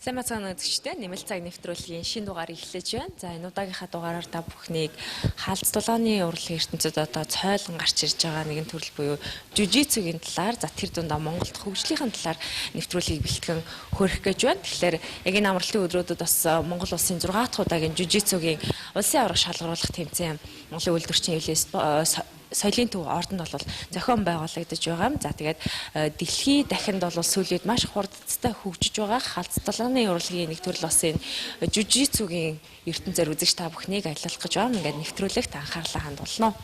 Сайн бацгаана үзэгчдээ, нэмэлт цаг нэвтрүүлгийн шинэ дугаар эхлэж байна. За, энэ удаагийнхаа дугаараар та бүхнийг хаалц тулааны урлагийн ертөнцид одоо цойлон гарч ирж байгаа нэгэн төрөл буюу жүжицүгийн талаар, за тэр дундаа Монголд хөгжлийнхэн талаар нэвтрүүлгийг бэлтгэн хөрөх гэж байна. Тэгэхээр яг энэ амралтын өдрүүдэд бас Монгол улсын 6 дахь удаагийн жүжицүгийн улсын аварга шалгаруулах тэмцээн Монголын үйлдвэрчийн хэвлэл соёлын төв ордонд бол зохион байгуулагдаж байгаа юм. За, тэгээд дэлхий дахинд бол сүүлийн үед маш хурдцтай хөгжиж байгаа халц тулааны урлагийн нэг төрөл бас энэ жүжицүгийн ертөнцөөр үзэгч та бүхнийг аялах гэж байна. Ингээд нэвтрүүлэгт анхаарлаа хандуулна.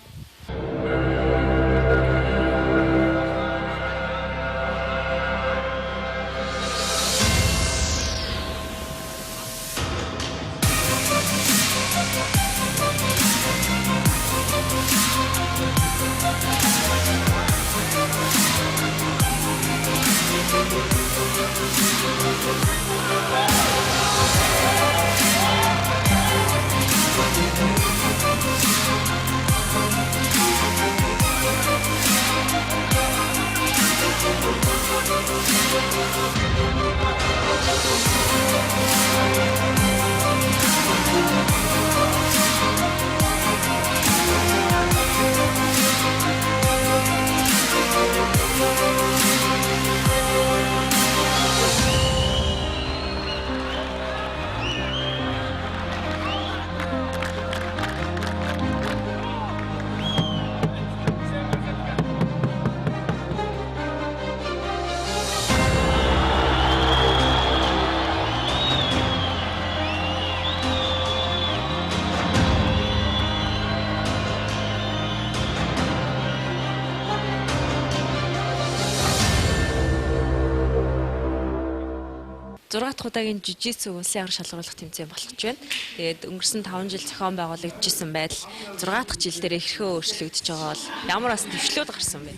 Зургаат удаагийн жүжицү улсын аварга шалгаруулах тэмцээн болох гэж байна. Тэгээд өнгөрсөн 5 жил зохион байгуулагдчихсан байдал 6 дахь жил дээр хэрхэн өөрчлөгдөж байгаа бол ямар бас дэвшлүүд гарсан бэ?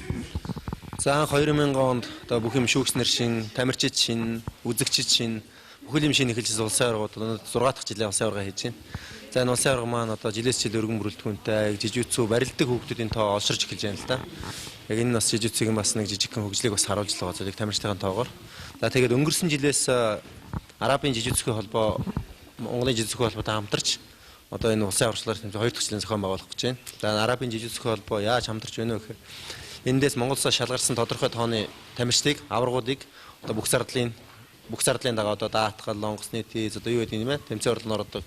За, анх 2000 онд одоо бүх юм шүүгчнэр шин, тамирчид шин, үзэгчид шин, бүхэл юм шин эхэлжсэн улсын аваргууд 6 дахь жилийн улсын аварга хийж байна. За, энэ улсын аварга маань одоо жилээс жил өргөн бүрэлдэхүүнтэй жижүүцүү барилдаг хүүхдүүдийн тоо олширч эхэлж байна л да. Яг энэ бас жижүүцгийн бас нэг жижигхэн хөгжлийг бас харуулж байгаа зүйлийг тамирчдын тоогоор. За, тэгээд өнгөрсөн жилээс Арабын жижүүцгийн холбоо Монголын жижүүцгийн холбоотой хамтарч одоо энэ улсын аварчлалаар тэмцээн 2 дахь жилийн зохион байгуулах гэж байна. За, Арабын жижүүцгийн холбоо яаж хамтарч байна вэ гэхээр эндээс Монгол улсаас шалгарсан тодорхой тооны тамирчдыг, аваргуудыг одоо бүх зардлын дагаа одоо даатгал, онгоцны тийз одоо юу гэдэг юм бэ? Тэмцээн орлогоор одоо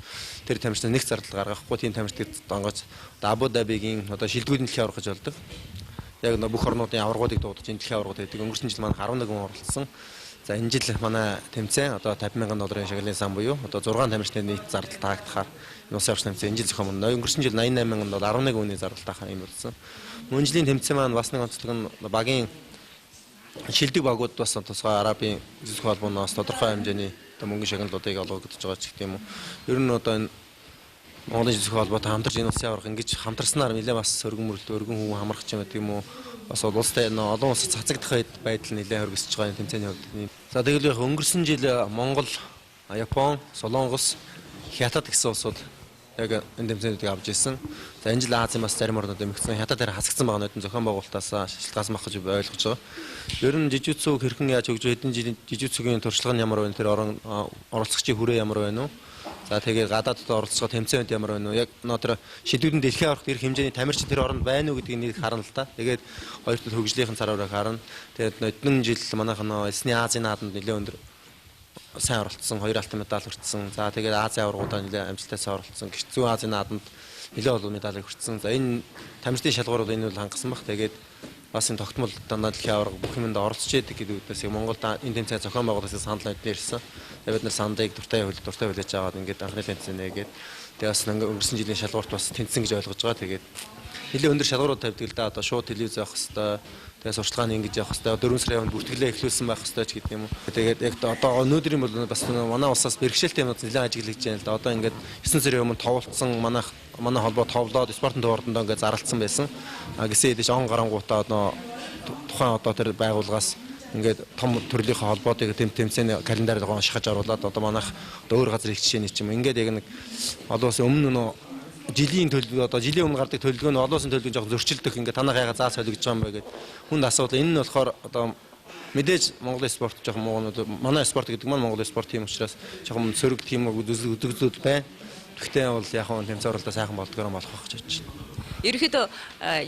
тэр тамирчдаа нэг зардал гаргахгүй тийм тамирчдыг донгож одоо Абу Дабигийн одоо шилдэгүүдийн дэлхийн аварга гэж болдог. Яг нөө бүх орнуудын аваргуудыг дуудаж энэ дэлхийн аваргууд гэдэг. Өнгөрсөн жил манай 11 хүн оролцсон. За, энэ жил манай тэмцээн одоо 50,000 долларын шагналын сан буюу одоо 6 тамирчны нийт зардал таагдахаар энэ улсын аварга тэмцээн энэ жил зохион байгуулна. Өнгөрсөн жил 88,000 доллар 11 хүний зардал таахаар юм болсон. Мөн жилийн тэмцээн маань бас нэг онцлог нь багийн шилдэг багууд бас тусгай Арабын зэсэх холбооноос тодорхой хэмжээний одоо мөнгөн шагналуудыг олгогдож байгаа ч гэх юм уу. Ер нь одоо энэ Монголын зэсэх холбоотой хамтарч энэ улсын аварга ингэж хамтарснаар нэлээ бас өргөн мөрлөлт, өргөн хүн хамрах юм гэдэг юм уу. Бас улстай олон улсад цацагдах байдал нэлээ хөргөсөж байгаа энэ тэмцээний хувьд. За, тэгэл яг өнгөрсөн жил Монгол, Япон, Солонгос, Хятад гэсэн улсууд яг энэ тэмцээнүүдийг авч ирсэн. За, энэ жил Азийн бас зарим орнууд эмхсэн. Хятад дээр хасагдсан байгаа нөтөн зохион байгуулалтаас шалтгаалсан байх гэж ойлгож байгаа. Ер нь жижүүцүүг хэрхэн яаж хөгжиж, хэдэн жилийн жижүүцүүгийн туршлага нь ямар байна, тэр орон оролцогчийн хүрээ ямар байна уу? За, тэгээд гадаадд оролцох тэмцээнүүд ямар байна уу? Яг нөө тэр шилдэгүүдэн дэлхийн аваргад ирэх хэмжээний тамирчин тэр оронд байна уу гэдгийг нэг харна л та. Тэгээд хоёр тал хөгжлийнхэн цараараа харна. Тэгээд нөтнөн жил манайх нөө Эсний Азийн наадамд нэлээд өндөр сайн оролцсон, 2 алтан медаль хүртсэн. За, тэгээд Азийн аваргуудаа нэлээд амжилттай сайн оролцсон. Гэрч зүүн Азийн наадамд нэлээд олон медалийг хүртсэн. За, энэ тамирчдын шалгуурууд энэ бол хангасан баг. Тэгээд бас энэ тогтмол дандаа дэлхийн аварга бүх юмд оролцож яадаг гэдэг үднээс Монголд энэ тэмцээн зохион байгуулалтаас санал нэгдэн ирсэн. Тэгээд бид нар сандыг дуртай хүлээж аваад ингээд анхны тэмцээн нээгээд тэгээд бас өнгөрсөн жилийн шалгуурт бас тэнцсэн гэж ойлгож байгаа. Тэгээд нэлээд өндөр шалгуурууд тавьдаг л да. Одоо шууд телевиз явах хэвээр, тэгээд сурчлагын ингэж явах хэвээр, 4 сарын өмнө бүртгэлээ эхлүүлсэн байх хэвээр ч гэдэг юм уу. Тэгээд яг одоо өнөөдрийн бол бас манай улсаас бэрхшээлтэй юмнууд нэлээд ажиглагдж байна л да. Одоо ингээд 9 сарын өмнө товлцсон манай холбоо товлоод спортын төв ордондоо ингээд зарлцсан байсан. А гисэн хэдий он гарангуудаа одоо тухайн одоо тэр байгууллагаас ингээд том төрлийнхээ холбоодыг тэмцээний календарыг шахаж оруулаад одоо манайх одоо өөр газар их жишээний ч юм. Ингээд яг нэг олон улсын өмнө нөө жилийн төлөвлөгөө одоо жилийн өмнө гардаг төлөвлөгөө нь олон улсын төлөвлөгөө жоохон зөрчилдөх ингээд танах яга заа солигдож байгаа юм бэ гэд хүнд асуудал. Энэ нь болохоор одоо Мэдээж Монголын спорт жоохон муу, манай спорт гэдэг маань Монголын спорт тийм учраас жоохон сөрөг тийм үзэгдлүүд байна. Гэхдээ бол яг нь тэмцээн уралдаа сайхан болдгоор болох байх гэж бодож байна. Ерөнхийдөө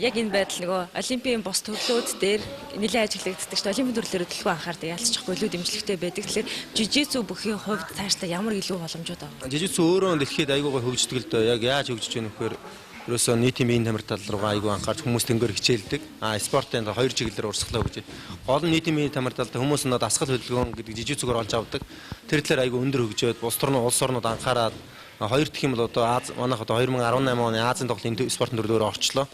яг энэ байдал нөгөө олимпийн бус төрлүүд дээр нэлээд ажиглагддаг шүү дээ. Олимпийн төрлөөр төлөвлөгөө анхаардаг, ялцчихгүй илүү дэмжлэгтэй байдаг. Тэгэхээр жижицү бүхийн хувьд цаашдаа ямар илүү боломжууд байна? Жижицү өөрөө дэлхийд айгуугаа хөгждөг л дөө. Яг яаж хөгжиж байна вэхээр ерөөсөө нийтийн биеийн тамир тал руугаа айгүй анхаарч хүмүүс тэнгэр хичээлдэг. Спортын хоёр чиглэлээр урсгалаа хөгжиж. Гол нь нийтийн биеийн тамир талд хүмүүс нөө дасгал хөдөлгөөн гэдэг жижицүгээр олж авдаг. Тэр талаар айгүй өндөр хөгжөөд улс орнууд анхаарад хоёр дахь юм бол одоо Аз манайх одоо 2018 оны Азийн тоглолтын спортын төрлөөр орчлоо.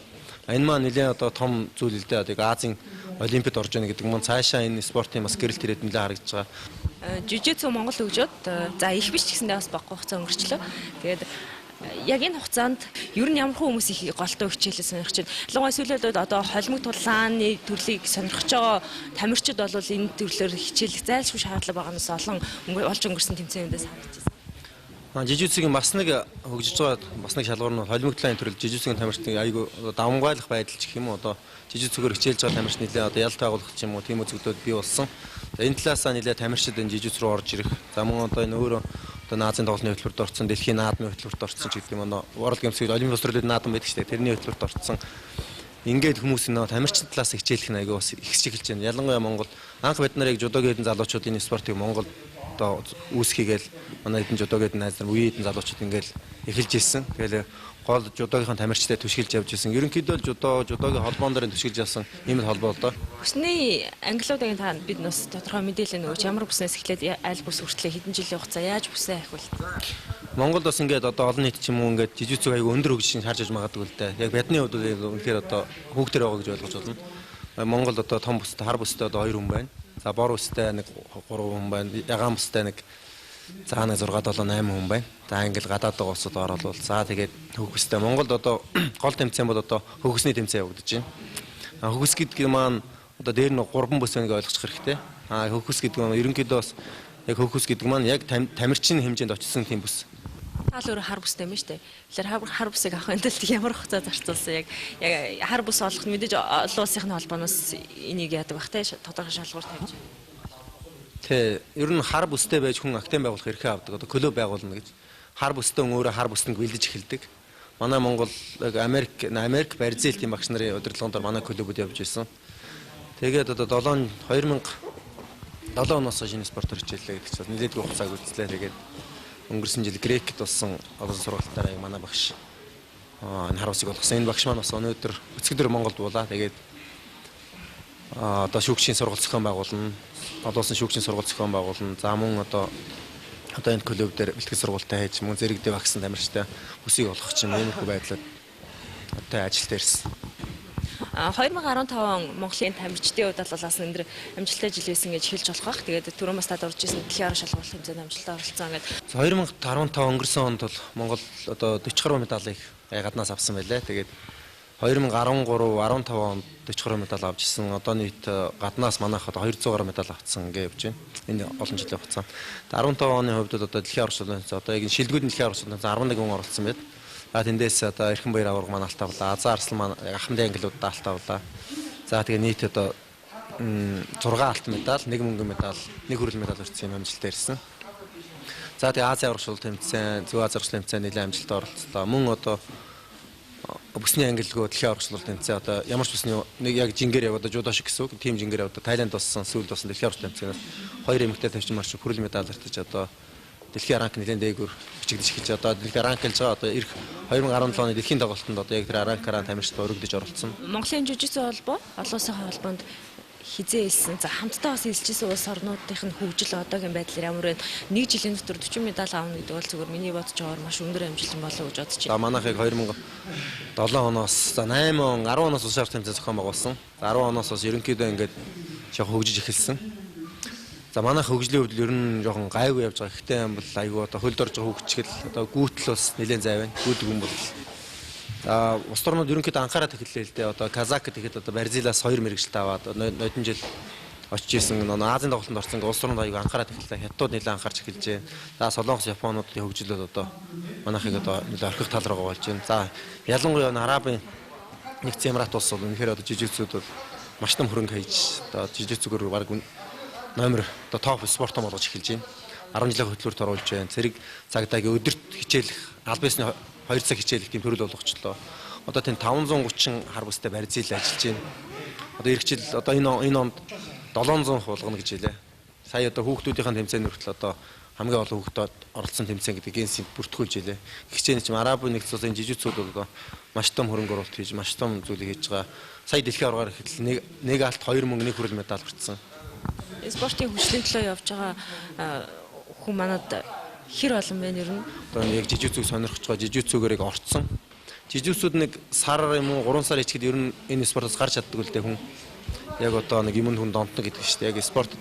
Энэ маань нэлээд одоо том зүйл л дээ. Одоо Азийн олимпиад орж ийнэ гэдэг маань цаашаа энэ спортын бас гэрэлт ирээд нэлээд харагдаж байгаа. Жижицү Монгол хөгжөөд за их биш ч гэсэндээ бас баггүй хугацаа өнгөрчлөө. Тэгээд яг энэ хугацаанд ер нь ямар хүмүүс их голтой хичээлээ сонирхож байна. Ялангуяа сүүлийн үед одоо холимог тулааны төрлийг сонирхож байгаа тамирчид бол энэ төрлөөр хичээлэх зайлшгүй шаардлага байгаа нь олон болж өнгөрсөн тэмцээнүүдээс харагдаж байна. Жижицүгийн бас нэг хөгжиж байгаа бас нэг шалгуур нь холимог тулааны төрөл жижицүгийн тамирчдыг айгүй давамгайлах байдал ч гэх юм уу одоо жижицүгээр хичээлж байгаа тамирч нэлээ одоо ялт байгуулах ч юм уу тийм үзэгдлүүд бий болсон. За энэ талаасаа нэлээ тамирчид энэ жижицү рүү орж ирэх. За мөн одоо энэ өөрөө одоо наазын тоглолтын хөтөлбөрт орсон, дэлхийн наадмын хөтөлбөрт орсон ч гэдэг юм уу. World Games-ийн Олимпийн төрөлд наадам байдаг шүү дээ. Тэрний хөтөлбөрт орсон. Ингээд хүмүүс нөө тамирчин талаас хичээлэх нь айгүй бас ихсэж эхэлж байна. Ялангуяа Монгол анх бид нарыг жудогийн хэдэн залуучууд энэ спортыг Монгол одоо үүсхийгээл манай хэдэн жудогийн найз нар үеийн хэдэн залуучууд ингээл эхэлж ирсэн. Тэгэл гол жудогийнхан тамирчтай түшгэлж явж ирсэн. Ерөнхийдөө л жудогийн холбоон дээр түшгэлж явсан ийм л холбоо л доо. Бүсний ангилуудын та бид бас тодорхой мэдээлэл өгөөч. Ямар бүснээс эхлээд аль бүс хүртлээ хэдэн жилийн хугацаа яаж бүсээ ахиул? Монголд бас ингээд одоо олон нийт ч юм уу ингээд жижицүг айгүй өндөр хөгжиж харж аж магадгүй л дээ. Яг бидний хувьд бол үнэхээр одоо хүүхдэр байгаа гэж ойлгож байна. Монголд одоо том бүстэй, хар бүстэй одоо 2 хүн байна. За бор бүстэй нэг 3 хүн байна. Ягаан бүстэй нэг за нэг 6 7 8 хүн байна. За ингээл гадаад байгаа улсууд оролвол за тэгээд хөгөстэй Монголд одоо гол тэмцээн бол одоо хөгөсний тэмцээн явагдаж байна. Хөгөс гэдэг маань одоо дээр нь 3 бүс байна гэж ойлгох хэрэгтэй. Хөгөс гэдэг маань ерөнхийдөө бас яг хөгөс гэдэг маань яг тамирчин хэмжээнд очсон тийм бүс. Таал өөрөө хар бүстэй юм шүү дээ. Тэгэхээр хар бүсийг авахын тулд ямар хугацаа зарцуулсан яг хар бүс олох нь мэдээж олон улсын холбооноос энийг яадаг бах те тодорхой шалгуур тавьж байна. Тэ ер нь хар бүстэй байж хүн актем байгуулах эрхээ авдаг. Одоо клуб байгуулна гэж. Хар бүстэй хүн өөрөө хар бүстэнд бэлдэж эхэлдэг. Манай Монгол Америк, Бразил тийм багш нарын удирдлагын дор манай клубуд явж исэн. Тэгээд одоо 2007 оноос хойш энэ спортоор хичээллээ гэдэг чинь нэлээдгүй хугацааг үзлээ. Тэгээд өнгөрсөн жил Грекэд болсон олон сургалтаараа яг манай багш энэ хар бүсийг олгосон. Энэ багш маань бас өнөөдөр өцгдөр Монголд буулаа. Тэгээд одоо шүүгчийн сургалт зохион байгуулна. Олон улсын шүүгчийн сургалт зохион байгуулна. За мөн одоо энэ клуб дээр бэлтгэл сургуультай хийж мөн зэрэгдээ багсан тамирчтай бүсийг олгох ч юм иймэрхүү байдлаар одоо ажилд ирсэн. 2015 он Монголын тамирчдын хувьд бол бас өндөр амжилттай жил байсан гэж хэлж болох бах. Тэгээд түрүүн бас тад орж ирсэн дэлхийн арга шалгуулах хэмжээнд амжилттай оролцсон гэдэг. 2015 өнгөрсөн онд бол Монгол одоо 40 гаруй медалийг гаднаас авсан байлаа. Тэгээд 2013 15 онд 40 гаруй медаль авч ирсэн. Одоо нийт гаднаас манайх одоо 200 гаруй медаль авсан гэж явж байна. Энэ олон жилийн хугацаанд. 15 оны хувьд бол одоо дэлхийн арга шалгуулах одоо яг энэ шилдэгүүд дэлхийн арга шалгуулах 11 хүн оролцсон байт. За тэндээс одоо Эрхэн Баяр аварга маань алт авлаа. Азаа Арслан маань Ахмадын ангилуудад алт авлаа. За тэгээ нийт одоо 6 алт медаль, 1 мөнгөн медаль, 1 хүрэл медаль өртсөн юм амжилттай ирсэн. За тэгээ Азийн аварга шалгалт тэмцээн, Зүүн Азийн аварга тэмцээн нэлээд амжилттай оролцлоо. Мөн одоо бүсний ангилгүй дэлхийн аварга шалгалт тэмцээн одоо ямар ч бүсний нэг яг жингээр яваад жудо шиг гэсэн үг. Тим жингээр яваад Таиланд болсон, сүүлд болсон дэлхийн аварга тэмцээнээс 2 эмэгтэй тавьчин марч хүрэл медаль өртөж одоо дэлхийн ранк нэлээд дээгүүр бичигдэж эхэлж одоо дэлхийн ранк хэлж байгаа одоо ирэх 2017 оны дэлхийн тоглолтод одоо яг тэр ранкаараа тамирчид өргөдөж оролцсон. Монголын жижицү холбоо олон улсын холбоонд хизээ хэлсэн. За хамтдаа бас хэлжсэн улс орнуудын нь хөгжил одоогийн байдлаар ямар вэ? Нэг жилийн дотор 40 медаль авна гэдэг бол зүгээр миний бодож байгаагаар маш өндөр амжилт болов уу гэж бодож байна. За манайхыг 2007 оноос за 8 он 10 оноос улсын аварга тэмцээн зохион байгуулсан. За 10 оноос бас ерөнхийдөө ингээд жоохон хөгжиж эхэлсэн. За манайх хөгжлийн хувьд ер нь жоохон гайгүй явж байгаа. Гэхдээ юм бол айгүй одоо хөлд орж байгаа хөгжчихэл одоо гүйтл бас нэлээд зай байна. Гүйдэг хүн бол за улс орнууд ерөнхийдөө анхаарал эхэллээ л дээ. Одоо Казак гэхэд одоо Бразилаас 2 мэрэгжилт аваад нодон жил очиж исэн Азийн тоглолтод орсон улс орнууд айгүй анхаарал эхэллээ. Хятадууд нэлээд анхаарч эхэлж байна. За Солонгос, Японуудын хөгжлүүд одоо манайхыг одоо нэлээд орхих тал руугаа болж байна. За ялангуяа Арабын нэгдсэн Эмират улс бол үнэхээр одоо жижигцүүд бол маш том хөрөнгө хийж одоо жижигцүүгээр баг номер одоо топ спортон болгож эхэлж байна. 10 жилийн хөтөлбөрт оруулж байна. Цэрэг цагдаагийн өдөрт хичээлэх, аль биесны 2 цаг хичээлэх тийм төрөл болгочлоо. Одоо тийм 530 хар бүстэй барьцил ажиллаж байна. Одоо эх жил одоо энэ онд 700 болгоно гэж хэлээ. Сая одоо хүүхдүүдийн тэмцээний хүртэл одоо хамгийн олон хүүхдэд оролцсон тэмцээн гэдэг Генсийн бүртгүүлж илээ. Хичээн чинь Арабын нэгдсэн улсын жижигцүүд одоо маш том хөрөнгө оруулалт хийж, маш том зүйлийг хийж байгаа. Сая дэлхийн аваргаар ихэд нэг алт 2 мөнгө 1 хүрэл медаль хүртсэн. Спортын хөгжлийн төлөө явж байгаа хүн манад хэр олон бэ нэр нь? Одоо яг жижигцүүг сонирхож байгаа, жижигцүүгээр яг орцсон. Жижигцүүд нэг сар юм уу 3 сар ичгэд ер нь энэ спортоос гарч чаддаг л дээ хүн. Яг одоо нэг юмд хүн донтно гэдэг шүү дээ. Яг спорт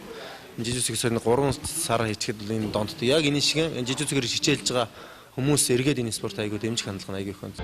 жижигцүүг сар 3 сар ичгэд энэ донтдог. Яг энэ шиг жижигцүүгээр хичээлж байгаа хүмүүс эргээд энэ спорт айгуу дэмжих хандлага нь айгуу их байна.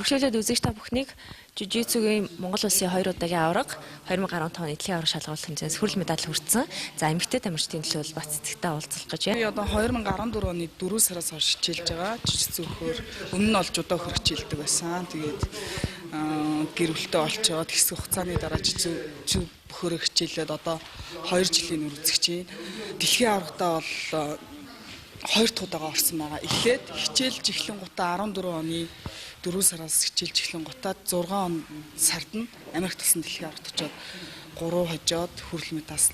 Өргөжлөлөд үзэгч та бүхнийг жужицугийн Монгол улсын 2 удаагийн аварга 2015 оны дэлхийн аварга шалгуулах хэмжээс хүрэл медаль хүртсэн. За эмэгтэй тамирчдын төлөө бац цэцэгтэй уулзах гэж байна. Би одоо 2014 оны 4 сараас хойш хичээлж байгаа. Жужицу хөр өмнө нь олж удаа хөр хичээлдэг байсан. Тэгээд гэр бүлтэй олцоод хэсэг хугацааны дараа жужицу бөхөрөө хичээлээд одоо 2 жилийн нүр үзэж байна. Дэлхийн аваргадаа бол 2 дахь удаага орсон байгаа. Эхлээд хичээлж эхлэн гутаа 14 оны 4 сараас хичээлж эхлэн гутаа 6 сард нь Америкт болсон дэлхийн аваргад очоод 3 хожоод хүрэл медалаас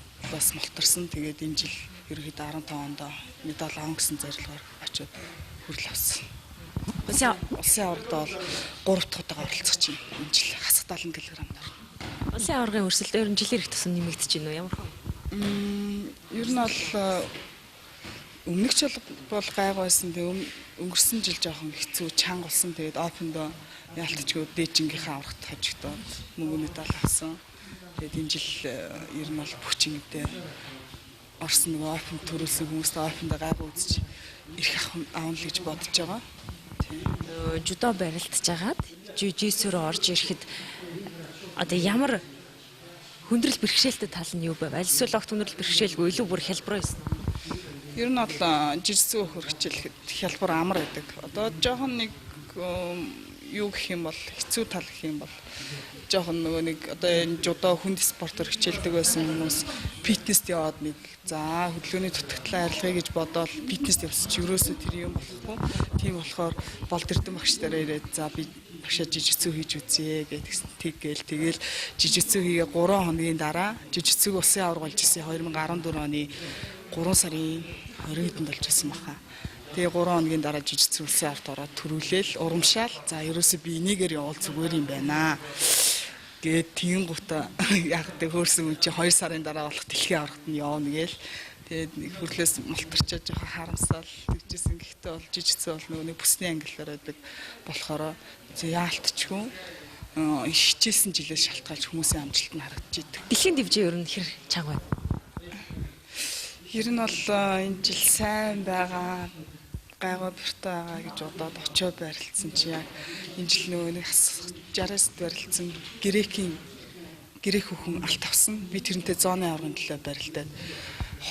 мултарсан. Тэгээд энэ жил ерөнхийдөө 15 онд медаль авах гэсэн зорилгоор очоод хүрэл авсан. Улсын аваргад бол 3 дахь удаага оролцох чинь энэ жил хасах 70 кг-аар. Улсын аваргын өрсөлдөөн ер нь жилээр их тусам нэмэгдэж байна уу? Ямар хөө? Ер нь бол өмнөх жил бол гайгүй байсан. Тэгээ өнгөрсөн жил жоохон хэцүү чанга болсон. Тэгээд опендо яалтчгүй дээжингийнхээ аврагт хожигдоод мөнгө медаль авсан. Тэгээд энэ жил ер нь бол бүх чингдээ орсон нөгөө опен төрүүлсэн хүмүүстээ опендо гайгүй үзэж ирэх авна л гэж бодож байгаа. Тийм. Жүдо барилдаж агаад жужицу руу орж ирэхэд одоо ямар хүндрэл бэрхшээлтэй тал нь юу байв? Аль эсвэл огт хүндрэл бэрхшээлгүй илүү бүр хялбар байсан уу? Ер нь бол жижигцүү хөр хичээлэхэд хялбар амар байдаг. Одоо жоохон нэг юу гэх юм бол хэцүү тал гэх юм бол жоохон нөгөө нэг одоо энэ жудо хүнд спортоор хичээлдэг байсан хүмүүс фитнест яваад нэг за хөдөлгөөний дутагдлаа арилгая гэж бодоол фитнест явсан чи ерөөсөө тэр юм болохгүй. Тийм болохоор болд эрдэм багш нараа ирээд за би багшаа жижигцүү хийж үзье гэдгсэн. Тэгэл тэгэл жижигцүү хийгээ 3 хоногийн дараа жижигцүүг улсын аварга болж исэн 2014 оны 3 сарын 20-нд болж исэн баха. Тэгээ 3 хоногийн дараа жижигцүү улсын аваргад ороод төрүүлээл урамшаал. За ерөөсөө би энийгээр явуул зүгээр юм байна. Гээд тийм гута яг тэг хөөрсөн хүн чи 2 сарын дараа болох дэлхийн аваргад нь явна гээл. Тэгээд нэг хөрлөөс мултарчаад жоохон харамсаал тэгжсэн. Гэхдээ бол жижигцүү бол нөгөө нэг бүсний ангиллаар байдаг болохоор яалтчгүй хичээлсэн жилээс шалтгаалж хүмүүсийн амжилт нь харагдаж идэг. Дэлхийн дивжээ ер нь хэр чанга байна? Ер нь бол энэ жил сайн байгаа, гайгүй бэртэй байгаа гэж бодоод очиод барилцсан чи яг энэ жил нөгөө нэг 60-аас барилцсан грек хүүхэн алт авсан. Би тэрнтэй зооны аваргын төлөө барилдаад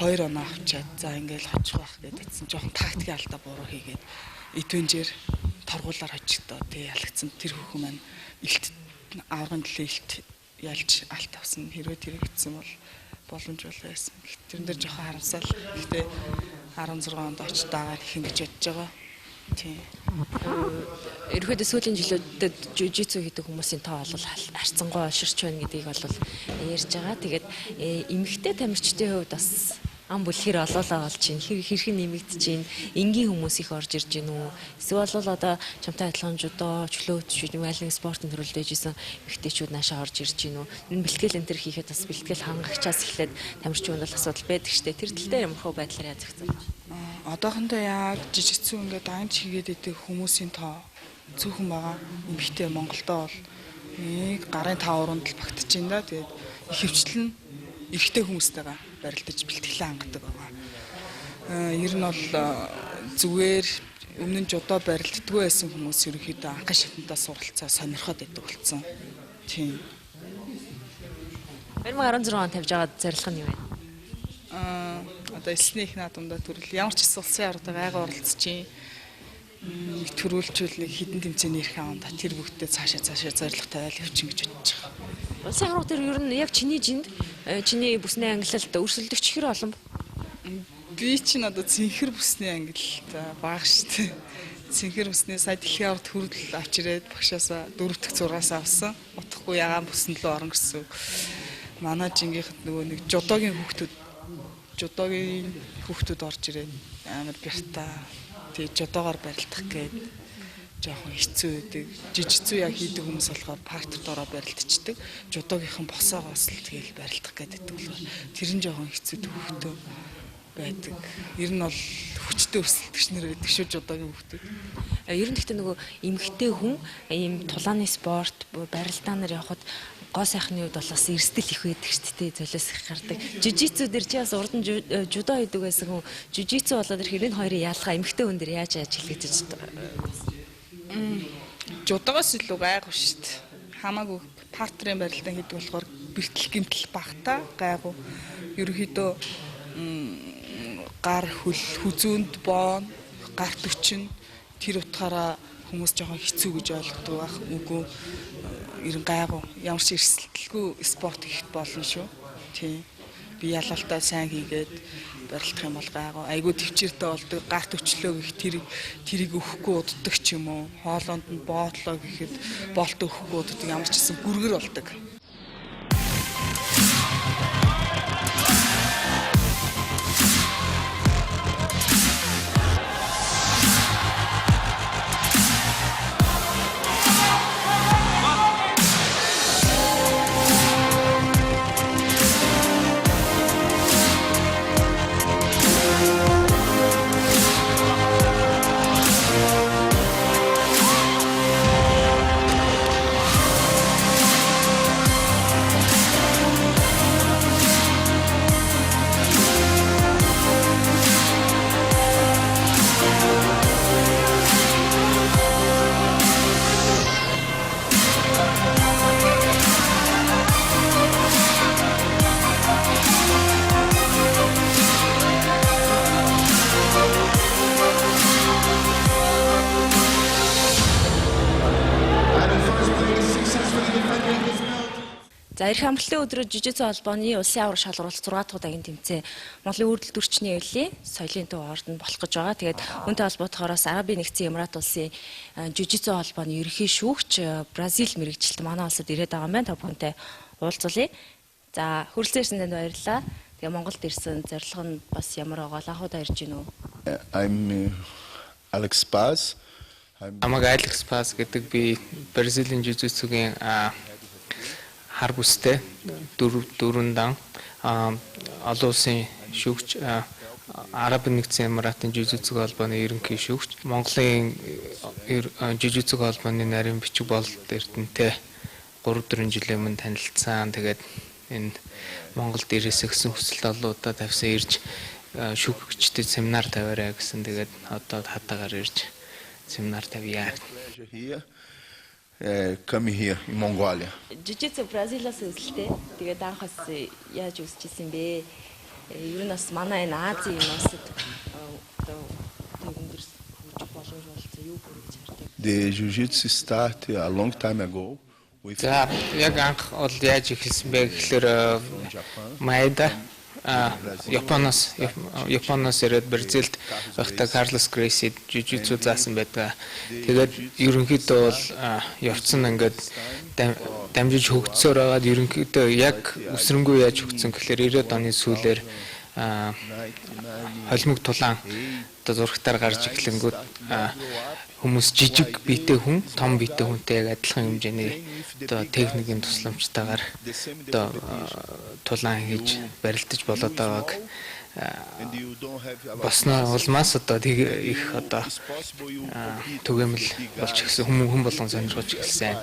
2 оноо авчаад за ингээл очих байх гэдээ татсан. Жохон тактикийн алдаа буруу хийгээд эдвенжэр торгуулаар хожигдоо. Тэгээ ялагдсан тэр хүүхэн маань илт аврагын төлөө илт ялж алт авсан. Хэрвээ тэрийг хийсэн бол боломж болоо байсан. Тэрэн дээр жоохон харамсаал. Гэхдээ 16 онд очиж дагаад хин гэж бодож байгаа. Тийм. Ерөнхийдөө сүүлийн жилүүдэд жужитсу хийдэг хүмүүсийн тоо бол харьцангуй олширч байна гэдгийг бол ярьж байгаа. Тэгээд эмэгтэй тамирчдын хувьд бас ам бүлхэр олоолаа болж байна. Хэрхэн нэмэгдэж байна? Энгийн хүмүүс их орж ирж байна уу? Эсвэл бол одоо чамтай адилхан жудо, чөлөөт, аль нэг спортын төрөлд байжсэн эмэгтэйчүүд наашаа орж ирж байна уу? Энэ бэлтгэл энэ төр хийхэд бас бэлтгэл хангагчаас эхлээд тамирчин бол асуудал байдаг штэ. Тэр тал дээр ямар хөө байдлаар яаж зохицуулж байна? Одоохондоо яг жижигцүү ингээд анч хийгээд идэх хүмүүсийн тоо цөөхөн байгаа. Эмэгтэй Монголдоо бол нэг гарын 5 уранд л багтж байна да. Тэгээд ихэвчлэн эрэгтэй хүмүүстэйгээ барилдаж бэлтгэлээ хангадаг байгаа. Ер нь бол зүгээр өмнө нь жудоо барилддаггүй байсан хүмүүс ерөнхийдөө анхын шатандаа суралцаа сонирхоод байдаг болсон. Тийм. 2016 он тавьж байгаа зорилго нь юу вэ? Одоо эсний их наадамдаа төрөл ямар ч их улсын аварга гайгаа оролцож чинь төрүүлжүүл нэг хідэн тэмцээний эрх аванда тэр бүгдээ цаашаа зорилго тавиал явчих гэж бодож байгаа. Улсын аварга дээр ер нь яг чиний жинд чиний бүсний ангилалд өрсөлдөгч хэр олон? Би чинь одоо цэнхэр бүсний ангилалд бага шүү дээ. Цэнхэр бүсний сая дэлхийн аварга төрөл авч ирээд багшаасаа 4 дахь 6-аас авсан. Утахгүй ягаан бүсэн лөө орно гэсэн. Манай жингийнхэд нөгөө нэг жудогийн хүүхдүүд орж ирээд амар бяртаа. Тэгээ жудоогоор барилдах гээд жоохон хэцүү байдаг. Жижигцүү яг хийдэг хүмүүс болохоор партер доороо барилдчихдаг. Жудоогийнхан босоогоос л тэгэл барилдах гээд байдаг болохоор тэр нь жоохон хэцүү төвхтөө байдаг. Ер нь бол хүчтэй өрсөлдөгч нар байдаг шүү жудогийн хүүхдүүд. Ер нь гэхдээ нөгөө эмэгтэй хүн ийм тулааны спорт барилдаанаар явхад гоо сайхны үед бол бас эрсдэл их байдаг шүү дээ, золиос их гардаг. Жужитсу дээр чи бас урд нь жудо хийдэг байсан хүн жужитсу болоод ирэхээр энэ хоёрын ялгаа эмэгтэй хүн дээр яаж хэлэгдэж байна? Жудогоос илүү гайгүй шүү дээ. Хамаагүй партерын барилдаан хийдэг болохоор бэртэл гэмтэл багтаа гайгүй. Ерөнхийдөө гар хөл хүзүүнд боон гарт өчнө тэр утгаараа хүмүүс жоохон хэцүү гэж ойлгодог байх. Үгүй ер нь гайгүй. Ямар ч эрсдэлгүй спорт хийх болно шүү. Тийм. Би ялалтаа сайн хийгээд барилдах юм бол гайгүй. Айгүй төвчээртэй болдог. Гарт өчлөө гэх тэрийг өгөхгүй уддаг ч юм уу. Хоолонд нь боотлоо гэхэд боолт өгөхгүй уддаг. Ямар ч гэсэн гүргэр болдог. За эрх амралтын өдрөө жужитсу холбооны улсын аварга шалралт 6 дахь удаагийн тэмцээн Монголын үрдэл төрчний эвлийн соёлын төв ордонд болох гэж байгаа. Тэгээд үүнтэй холбоотойгоороос Арабын нэгдсэн Эмират улсын жужитсу холбооны ерөнхий шүүгч Бразил мэрэгжилт манай улсад ирээд байгаа юм байна. Та бүхэнтэй уулзуулъя. За хүрэлцэн ирсэн танд баярлалаа. Тэгээ Монголд ирсэн зорилго нь бас ямар байгаа вэ? Анх удаа ирж байна уу? I'm Alex Paz. Намайг Alex Paz гэдэг, би Бразилийн жужитсугийн хар бүстэй дөрвөн дан олон улсын шүүгч, Арабын нэгдсэн Эмиратын жужитсу холбооны ерөнхий шүүгч, Монголын жужитсу холбооны нарийн бичиг болд эрдэнэтэй 3-4 жилийн өмнө танилцсан. Тэгээд энэ Монголд ирээсэй гэсэн хүсэлт олон удаа тавьсан, ирж шүүгчдэд семинар тавиарай гэсэн. Тэгээд одоо хатаагаар ирж семинар тавья. Come here in Mongolia. Жужитсу Бразилиас үзэлтэй. Тэгээд анх бас яаж үзчихсэн бэ? Ер нь бас манай энэ Азийн энэ улсад одоо өндөр хөгжих боломж болсон юу гэж хардаг. The jiu-jitsu started a long time ago with За, яг анх бол яаж эхэлсэн бэ гэхээр Маэда Японоос ирээд Бразилд байхдаа Карлос Грейси жужитсу заасан байдаг. Тэгээд ерөнхийдөө бол явцсан ингээд дамжиж хөгжсөөр байгаад ерөнхийдөө яг өсрөнгөө яаж хөгжсөн гэхлээр 90-ад оны сүүлээр холимог тулаан одоо зурагтаар гарч эхлэнгүүт хүмүүс жижиг биетэй хүн, том биетэй хүнтэй яг адилхан хэмжээний одоо техникийн тусламжтайгаар одоо тулаан хийж барилдаж болоод байгааг босноо улмаас одоо их одоо түгээмэл болж эхэлсэн, хүн болгон сонирхож эхэлсэн.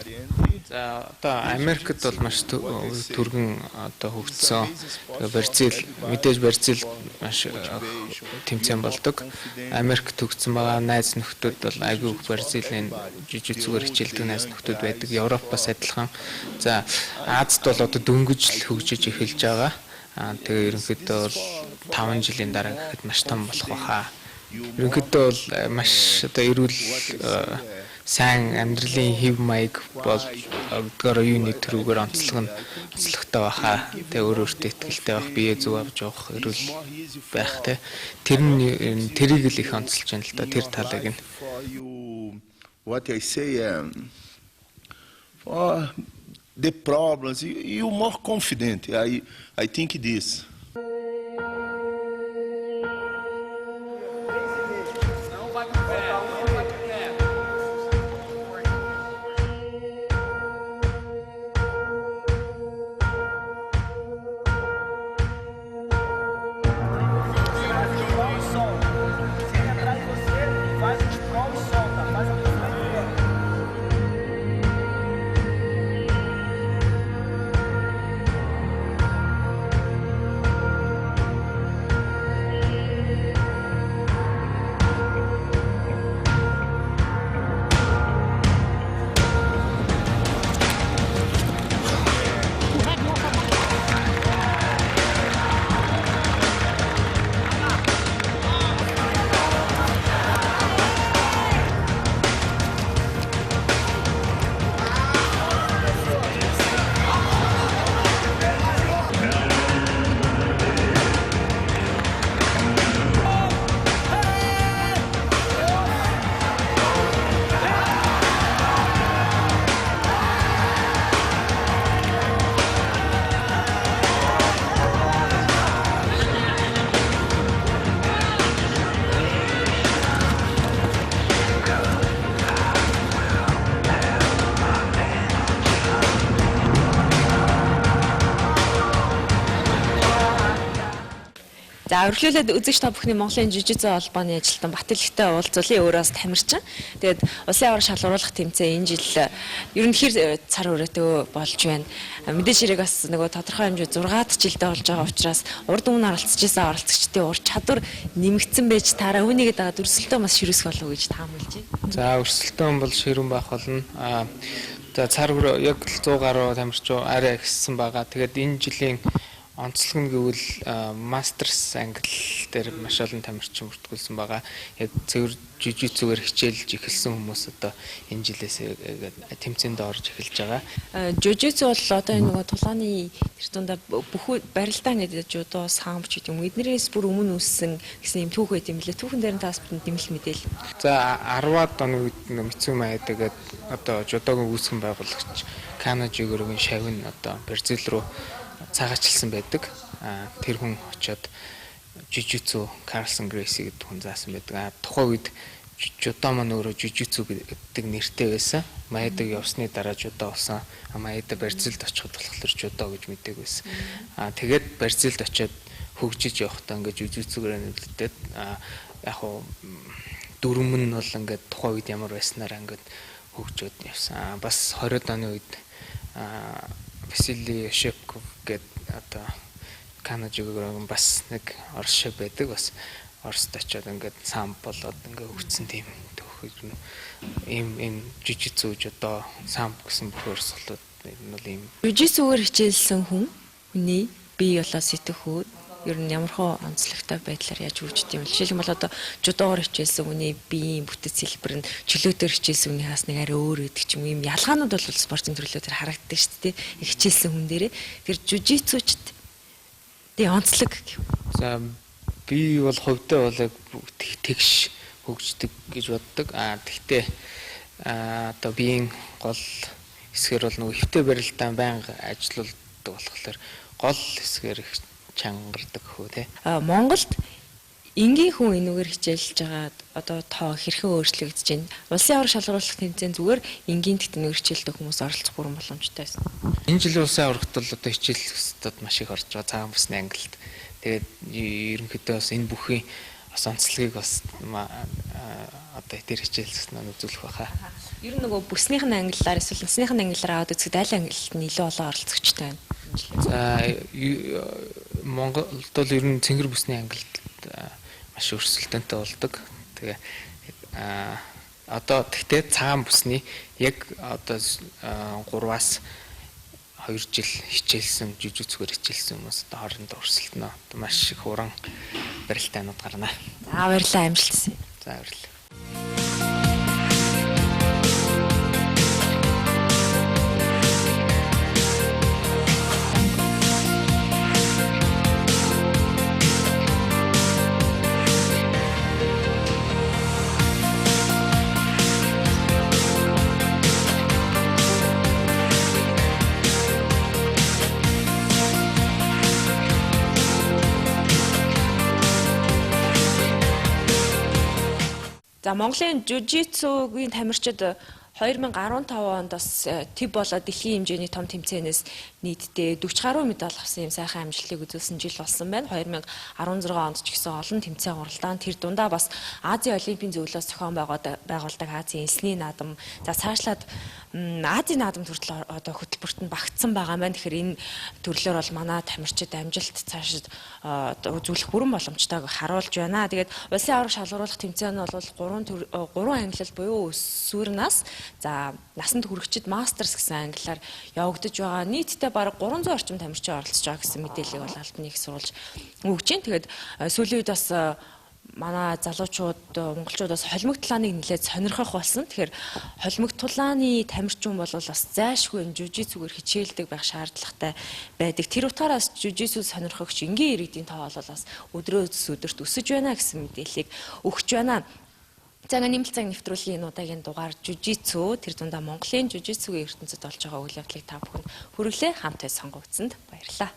За, одоо Америкт бол маш түргэн одоо хөгжсөн. Тэгээ Бразил, мэдээж Бразил маш тэмцээн болдог. Америкт хөгжсөн байгаа найз нөхдүүд бол айгүй их Бразилийн жужитсугаар хичээлдэг найз нөхдүүд байдаг. Европ бас адилхан. За, Азид бол одоо дөнгөж л хөгжиж эхэлж байгаа. Тэгээ ерөнхийдөө бол 5 жилийн дараа гэхэд маш том болох байхаа. Ерөнхийдөө бол маш одоо эрүүл сайн амьдралын хэв маяг бол өдгөөрөө юуны төрүүгээр онцлог нь онцлогтой байхаа. Тэгээ өөр өөртөө ихтэй байх, бие зөв авч явах, эрүүл байх те. Тэр нь тэрийг л их онцолж байна л да, тэр талыг нь. What I say, for the problems, you more confident. I think this. За, өргөлүүлээд үзэгч та бүхний Монголын жужитсу холбооны ажилтан Батэлхтэй уулзуулын өөрөөс тамирчин. Тэгээд улсын аварга шалгаруулах тэмцээн энэ жил ер нь хэр цар хүрээтэй болж байна. Мэдээж хэрэг бас нөгөө тодорхой хэмжээ 6 дахь жилдээ болж байгаа учраас урд өмнө оролцож исэн оролцогчдын ур чадвар нэмэгдсэн байж таараа үүнийгээ дагаад өрсөлдөөн бас ширүүсэх болов уу гэж таамаглаж байна. За, өрсөлдөөн бол ширүүн байх болно. За, цар хүрээ яг 100 гаруй тамирчин арай ихссэн байгаа. Тэгээд энэ жилийн онцлог нь гэвэл мастерс англи дээр маш олон тамирчин бүртгүүлсэн байгаа. Яг цэвэр жужитсугаар хичээлж эхэлсэн хүмүүс одоо энэ жилээс тэмцээнд орж эхэлж байгаа. Жужитсу бол одоо энэ нөгөө тулааны тэр дундаа бүх барилдаан гэдэг жудо, самбо ч гэдэг юм. Эднэрээс бүр өмнө үүссэн гэсэн юм түүх байт юм лээ. Түүхэн дээр нь таас бидэнд нэмэлт мэдээлэл. За, 10-аад оны үед Мицү Маэда гэдэг одоо жудогийн үүсгэн байгуулагч Кано Жигорогийн шавь нь одоо Бразил руу цагаачлсан байдаг. Тэр хүн очиод жужитсу Карлсон Грейси гэдэг хүн заасан байдаг. Тухайн үед жудо маань өөрөө жужитсу гэдэг нэртэй байсан. Маэдаг явсны дараа жудо болсон. Маэда Бразилд очиход болохоор жудо гэж мэдээг байсан. Тэгээд Бразилд очиод хөгжиж явахдаа ингээд жужитсугаар нөлөөдөөд яг хуу дүрм нь бол ингээд тухайн үед ямар байснараа ингээд хөгжөөд явсан. Бас 20-од оны үед Василий Шепков гэдэг одоо Кано Жигорогийн бас нэг Орос шив байдаг. Бас Орост очиод ингээд сам болоод ингээд хөгжсөн тийм түүх юм. Ийм жужитсу жудо самбо гэсэн бүх урсгалууд энэ бол ийм жужитсугаар хичээлсэн хүний бие болоо сэтгхүүд Ер нь ямар хөө онцлогтой байдлаар яаж хөгждөг юм бэ? Жишээлбэл одоо жудоогоор хичээлсэн хүний биеийн бүтэц хэлбэр нь чөлөөтөөр хичээлсэн хүний хаас нэг арай өөр байдаг ч юм уу. Ийм ялгаанууд бол спортын төрлөөр харагддаг шүү дээ. Хичээлсэн хүн дээрээ тэр жужитсучд тий онцлог гэх юм. За би бол хувьдаа бол яг тэгш хөгждөг гэж боддог. А тэгтээ одоо биеийн гол хэсгээр бол нөгөө хэвтэй барилдаан байнга ажиллаулдаг болохоор гол хэсгээр их чангардаг хөө тий. Монголд энгийн хүн энүүгээр хичээлж байгаа одоо тоо хэрхэн өөрчлөгдөж байна? Улсын аварга шалгаруулах тэмцээн зүгээр энгийн тэгтнээр хичээлдэг хүмүүс оролцох бүрэн боломжтой байсан. Энэ жилийн улсын аваргад бол одоо хичээл өстөд маш их орж байгаа цагаан бүсний ангилалд. Тэгээд ерөнхийдөө бас энэ бүхийн бас онцлогийг бас одоо тэр хичээлс нь үзүүлэх байхаа. Ер нь нөгөө бүснийх нь ангиллаар эсвэл насных нь ангиллаар аваад үзэхэд аль ангиллалд нь илүү олон оролцогчтой байна? За Монголд бол ер нь цэнгэр бүсний ангилалд маш өрсөлдөөнтэй болдог. Тэгээ одоо тэгтээ цагаан бүсний яг одоо 3-аас 2 жил хичээлсэн, жүжигцгээр хичээлсэн хүмүүс одоо хоорондоо өрсөлдөнө. Одоо маш их уран барилтайнууд гарна. За баярлалаа, амжилт хүсье. За баярлалаа. За Монголын жужитсугийн тамирчид 2015 онд бас төв болоод дэлхийн хэмжээний том тэмцээнээс нийтдээ 40 гаруй медаль авсан юм сайхан амжилтыг үзүүлсэн жил болсон байна. 2016 онд ч гэсэн олон тэмцээн уралдаан тэр дундаа бас Азийн олимпийн зөвлөлөөс зохион байгуулдаг Азийн элсний наадам, за цаашлаад Азийн наадам төрөл одоо хөтөлбөрт нь багтсан байгаа маань. Тэгэхээр энэ төрлөөр бол манай тамирчид амжилт цаашид одоо үзүүлэх бүрэн боломжтойг харуулж байна. Тэгээд улсын аварга шалгаруулах тэмцээн нь бол 3 ангилал буюу өсвөр нас, за насанд хүрэгчид мастерс гэсэн ангиллаар явагдаж байгаа. Нийтдээ бараг 300 орчим тамирчин оролцож байгаа гэсэн мэдээллийг бол албаны их сурвалж өгч байна. Тэгээд сүүлийн үед бас манай залуучууд, монголчууд бас холимог тулааныг нэлээд сонирхох болсон. Тэгэхээр холимог тулааны тамирчин бол бас зайлшгүй жужитсугээр хичээлдэг байх шаардлагатай байдаг. Тэр утгаараас жужитсу сонирхогч энгийн иргэдийн тоо бол бас өдрөөс өдөрт өсөж байна гэсэн мэдээллийг өгч байна. За нэмэлт цаг нэвтрүүлгийн энэ удаагийн дугаар жужитсу, тэр дундаа Монголын жужитсугийн ертөнцид болж байгаа үйл явдлыг та бүхэнд хүргэлээ. Хамт сонгогдсонд баярлалаа.